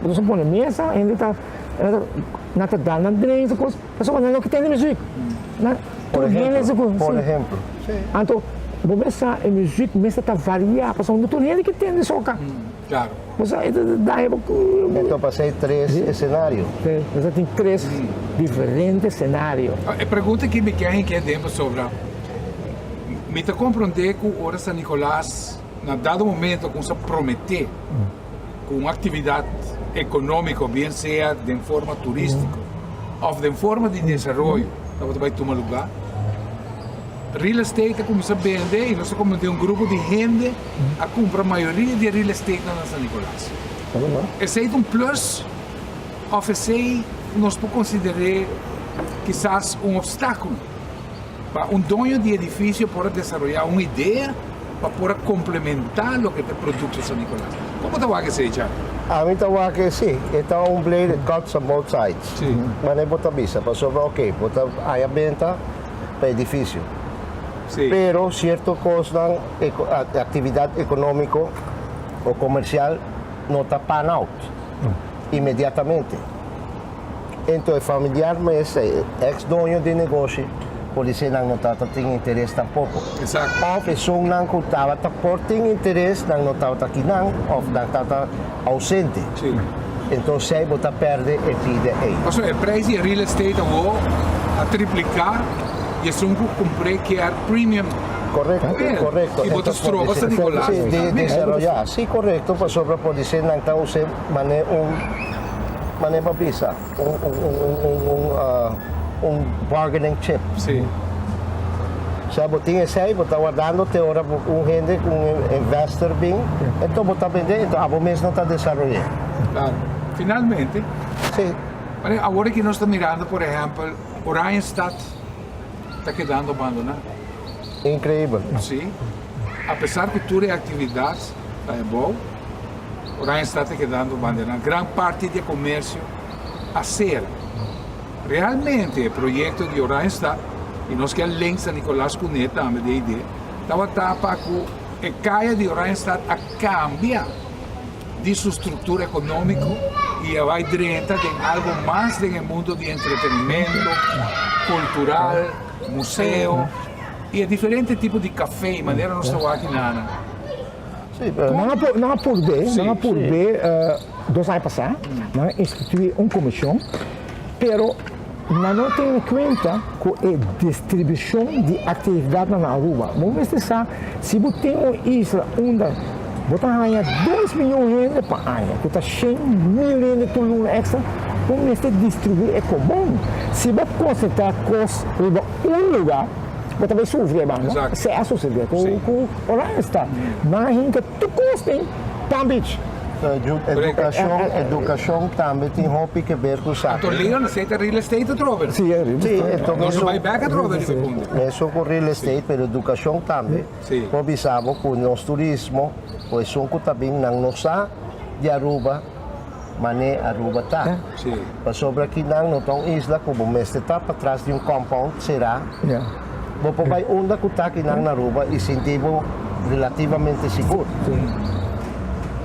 Nos a pone mesa, hende ta. Nan ta dal nan dren su kos, pasobra nan no ke tende muziek. Nan Por tur hende ehemplo, su kos, por si. ehemplo. Anto bo mester sa e muziek mester ta varia, pasobra no tur hende ke tende soka. Claro. Bo sa e ta daña bo. Anto pasei tres escenario. Si, nos a tin tres diferente escenario. E pregunta ki mi ke hinke aden pasobra mi ta komprondé ku ora San Nicolas na dado momento ku sa prometé ku un aktividat ekonómiko, bien sea den forma turístiko òf den forma di desaroyo tabata bai tuma lugá. Real estate a kuminsá bende i nos a komprendé un grupo di hende a kumpra mayoria di e real estatenan na San Nicolas. Esei ta un plus òf esei nos por konsider'é kisas un opstákulo pa un doño di edifisio por a desaroyá un idea pa por a komplementá loke ta e produkto San Nicolas. Kon bo ta wak esei, Charlie? Ami ta wak esei. E ta un blade that cuts on both sides. Sí. Manera bo ta bisa, pasobra oke, bo ta haña benta pa edifisio. Sí. Pero sierto kosnan, aktividat ekonómiko o komersial no ta pan out inmediatamente. Ento e familiar mes, e ex doño di negoshi, por di nan no tabata tin interes tampoco. Exacto. Of esunnan cu tabata por tin interes, nan no tabata akinan of nan tabata ausente. Sí. Entonces ei bo ta perde e pide ei. Pasobra e prijs di e real estate awor a triplica y esun cu cumpr'e kier premium. Correcto, correcto. Y bo ta stroba San Nicolas. Sí, di desaroya. Sí, correcto, pasobra por di ser nan ta usa mane un. Manera pa bisa, un un un un un un bargaining chip. Sí. Osea bo tin esei, bo ta wardando te ora bo un hende, un investor bin, enton bo ta bende, enton abo mes no ta desaroy'é. Claro. Finalmente, Sí. Manera awor aki nos ta mirando, por ehempel, Oranjestad ta kedando abandoná. Increibel. Sí. Apesar ku tur e aktividat ta ebou. Oranjestad ta kedando bandená. Gran parti di e komersio a sera. Realmente e proyekto di Oranjestad, i nos ke a link San Nicolas kuné tambe di e idea, tabata pa ku e kaya di Oranjestad a kambia di su struktura ekonómiko i a bai drenta den algo mas den e mundo di entretenimento, kultural, museo i e diferente tipo di kafé, manera nos ta wak aki nan. Sí, pero. Nan a nan a purb'é, nan a purb'é dos aña pasá, nan a instituí un komishon, pero nan no tene kuenta ku e distribushon di aktividatnan na Aruba. Bo mester sa, si bo tin un isla unda bo ta haña dos miyon hende pa aña, ku ta 100.000 hende tur luna èkstra, bo mester distribuí e kobon. Si bo konsentrá kos riba un lugá, Bo ta bay sufri e banda. Exacto. Se a sucede cu Sí. cu Oranjestad. Nan a hinca tur cos den Palm Beach. Educacion, educacion tambe tin hopi ke ber cu Anto esaki. Leon esey ta real estate atrobe. Sí, e real Sí, estate. enton Nos mesun, bay bek atrobe riba e punto. mesun cu real estate, pero educacion tambe. Sí. Por bisa bo cu nos turismo, o esun cu ta bin nan no sa di Aruba, Mane Aruba ta. Sí. Pasobra kinan no ta un isla ku bo mester ta patras di un compound será. Bo por bai unda ku ta kinan na Aruba i sinti bo relativamente sigur.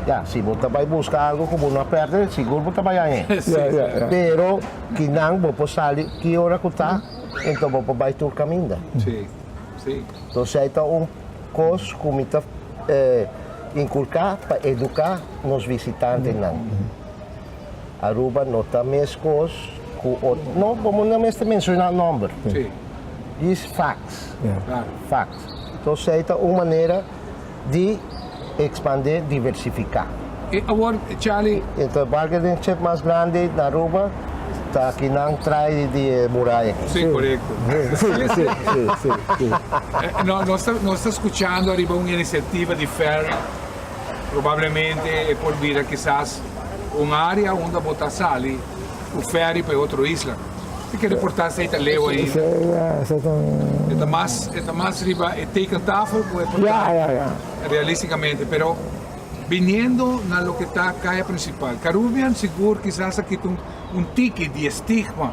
Ya, si bo ta bai buska algu ku bo no a pèrdè, sigur bo ta bai hañ'é. Sí. Pero kinan bo por sali ki ora ku ta, enton bo por bai tur kaminda. Sí, sí. Entonces ei ta un kos ku mi ta inkulká pa eduká nos visitantenan. Aruba no ta meskos ku otro. No, bo no mester menshoná nòmber. Sí. Dis facts. Claro. Facts. Entonces ei ta un manera Di expande, diversifica. E awor Charlie. Enton e bargaining chip mas grandi na Aruba ta aki nan trai di e muraya aki. Si, corecto. Si, si, si, si, si. No, nos ta, nos ta scuchando ariba un iniciativa di ferry, probablemente e por bira kisas un area unda bo ta sali cu ferry pa e otro isla. Si kere por ta esey ta leu ainda. Esey ta un. E ta mas, e ta mas riba e tekentafel cu e por ta realisticamente, pero biniendo na loke ta caya principal, Carubbian sigur kisas a kita un un tiki di e stigma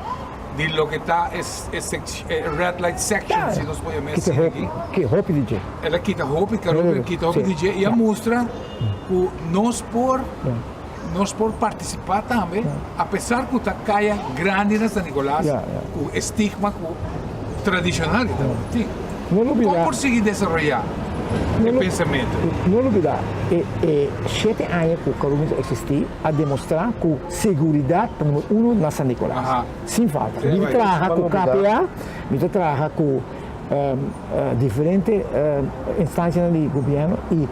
di loke ta e e e red light section, si nos por yama asina aki. Kita hopi di dje. El a kita hopi, Carubbian kita hopi di dje y a mustra cu nos por. Nos por partisipá tambe, apesar ku ta kaya grandi na San Nicolas ku e stigma ku tradishonal di tabata tin. Kon por sigui desaroyá e pensamentu? No lubidá, e e shete aña ku Carubin ta eksistí a demostrá ku seguridat ta number uno na San Nicolas, sin falta. Mi ta traha ku KPA, mi ta traha ku diferente instansianan di gobièrnu i.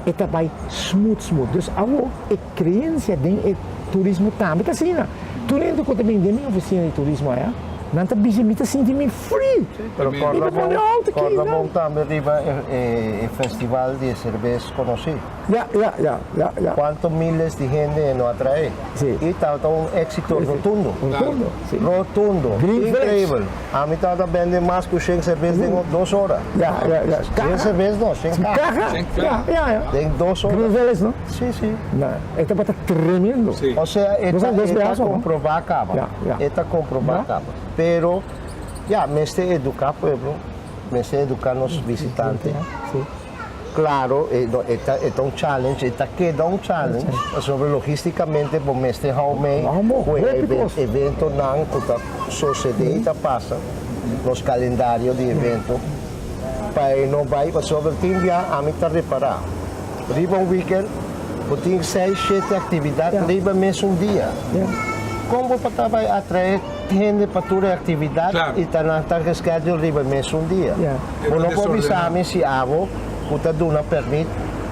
E ta bai smooth smooth. Dus awo e creencia den e turismo tambe ta asina. Tur hende cu ta bin den mi oficina di turismo aya, nan ta bisa mi ta sinti mi free. Pero Mi corda ta pone bon, auto aki, corda nan. bon tambe riba e festival di e cerbes conoci. Ya, ya, ya, ya, ya. Cuanto miles di hende e no a trae. Si. Y tabata un exito rotundo. Rotundo, si. Rotundo. Green Village. Increibel. Ami tabata bende mas ku shen serbes den dos ora. Ya, ya, ya. Shen serbes no, shen kaha. Kaha? Shen kaha. Ya, ya. Den dos ora. Green Village, no? Si, si. Na, e tabata tremendo. Si. Osea, e Nos ta, a dos e ta biaha so, no? komprobá kaba. Ya, ya. E ta komprobá Ya. kaba. Pero, ya, mester eduká pueblo, mester eduká nos visitante. Si. Claro, e no, e ta, e ta un challenge, e ta keda un challenge, pasobra logisticamente bo mester hou mee cu e eventonan cu ta sucede y ta pasa, nos calendario di evento, pa e no bay, pasobra tin bia ami ta repara, riba un weekend bo tin seis, shete actividad riba mesun dia. Con bo por ta bay atrae hende pa tur e actividad y ta nan ta geschedule riba mesun dia? Bo no por bisa mi si abo ku ta duna permit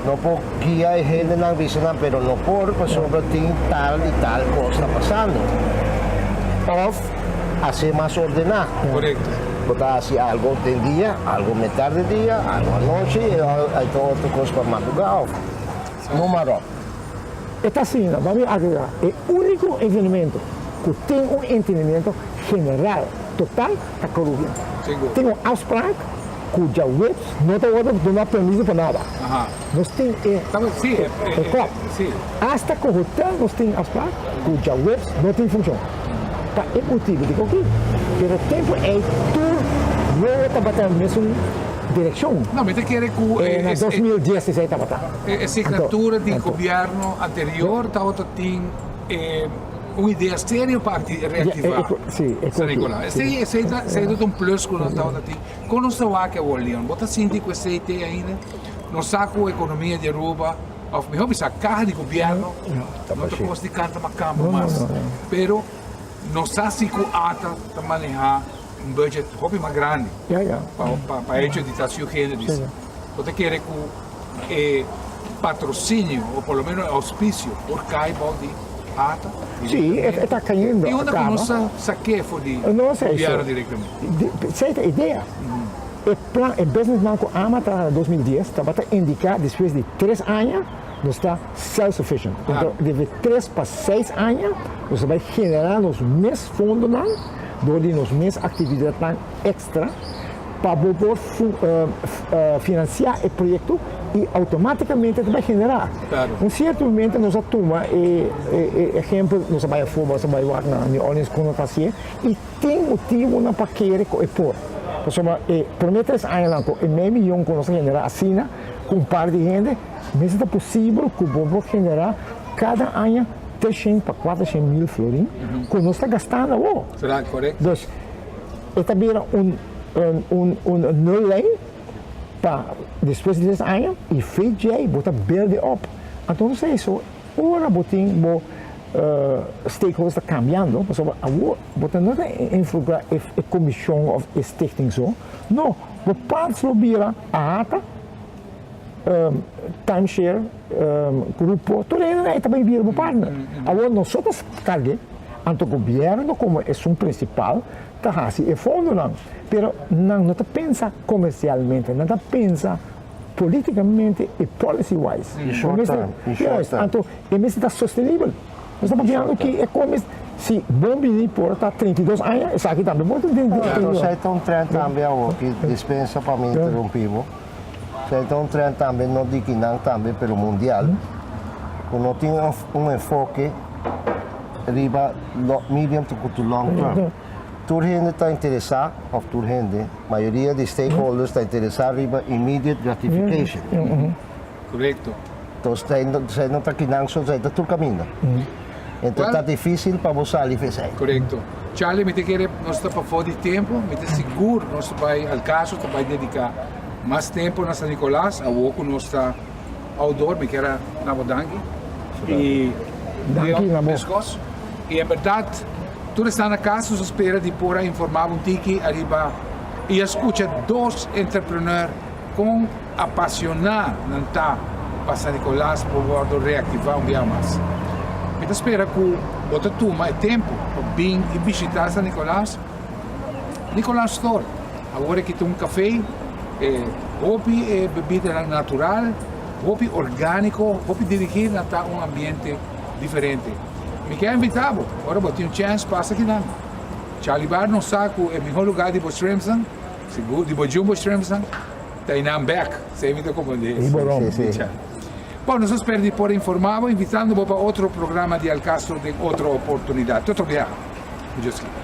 no por guia e hendenan bisa nan pero no por pasobra tin tal i tal kos ta pasando. Òf hasi mas ordená. Korekto. Bo ta hasi algo den dia, algo mitar di dia, algo anochi i ta otro kos pa madrugá òf numa ròp. E ta asina, ban mi agregá, e úniko evenemento ku tin un entendimiento general total ta Carubia. Tin un afspraak ku djaweps no ta wòrdu duna permiso pa nada. Nos tin e e klòp. Asta ku hotel nos tin afspraak ku djaweps no tin funshon. Pa e motibu di koki. Pero tempu ei tur wowo tabata mesun direkshon. No, mi ta kere ku e. Na 2010 esei tabata. E signatura di gobièrnu anterior tabata tin e. Un idea serio pa reactiva San Nicolas. Esey esey ta esey ta un plus cu nos tabata tin. Con nos ta wak awor Leon? Bo ta sinti cu esey te ainda? Nos sa cu economia di Aruba of mihor bisa caha di gobierno no ta cos di canta macamba mas. Pero nos sa si cu ata ta maneha un budget hopi mas grandi pa pa hecho di ta su generis. Bo ta kere cu e patrocinio o por lo menos e auspicio por cay bao di ata? Sí, e ta cayendo I unda cu nos sa saké for di gobierno directamente? Esey ta e idea. E plan, e business plan cu ama traha na 2010 tabata indica despues di tres aña nos ta self sufficient. Anto desde tres pa seis aña nos ta bay genera nos mes fondonan door di nos mes actividadnan extra pa bo por financia e proyecto y automaticamente ta bay genera. Un cierto momento nos a tuma e ehempel, nos a bay afo, nos a bay wak na New Orleans con nos ta hacié y tin motibonan pa kere cu e por. Pasobra e prome tres añanan cu e mei miyon cu nos a genera asina cu un par di hende, mester ta posibel cu bo por genera cada aña 300 pa 400 mil florin cu nos ta gastando awor. Dus E ta bira un un un nullijn pa despues di tres aña y fe djei bo ta build it up. Anto no sa eso ora bo tin bo stakeholders ta cambiando pasobra awor bo ta no ta involucra e e comision of e stichting so, no, bo parts lo bira AHATA. Timeshare, grupo, tur hende ta bay bira bo partner. Awor nosotros cargue, anto gobierno como esun principal ta haci e fondonan, pero nan no ta pensa comercialmente, nan ta pensa politicamente y policy wise. In short term, in short term. Anto e mester ta sostenibel. Nos ta papiando ki e comes si bon bini por ta 32 aña, esaki tambe por ta 32. Entonces hay ta un trend tambe awor ki dispensa pa mi interrumpi bo. Esei ta un trend tambe no di kinan tambe pero mundial ku no tin un enfoke riba medium to long term. Tur hende ta interesá òf tur hende, mayoria di stakeholders ta interesá riba immediate gratification. Korekto. Entonces esei no ta kinan so, esei ta tur kaminda. Entonces ta difícil pa bo sali for esei. Korekto. Charlie, mi ta kere nos ta pafó di tempu, mi ta sigur nos ta bai al kaso ta bai dediká mas tempu na San Nicolas, awor ku nos ta outdoor, mi kier a na bo danki. I Danki na bo. Meskos. I en bèrdat tur esnan na kas nos a spera di por a informá bo un tiki ariba i a skucha dos entrepreneur kon apasioná nan ta pa San Nicolas por wòrdu reaktivá un bia mas. Mi ta spera ku bo ta tuma e tempu pa bin i bishitá San Nicolas. Nicolas Store awor aki ta un kafé, e hopi e bebidanan natural, hopi orgániko, hopi dirigí nan ta un ambiente diferente. Mi ke invitá bo, ora bo tin un chèns pasa akinan. Charlie Bar nos sa ku e mihó lugá di bo shrimpsnan, sigur di bo jumbo shrimpsnan, Ta einan bek, esei mi ta comprende. Ei boron. Sí, sí. Bon, nos a spera di por informa bo, invitando bo pa otro programa di Al Caso den otro oportunidad. Te otro biaha. Cu Dios kier.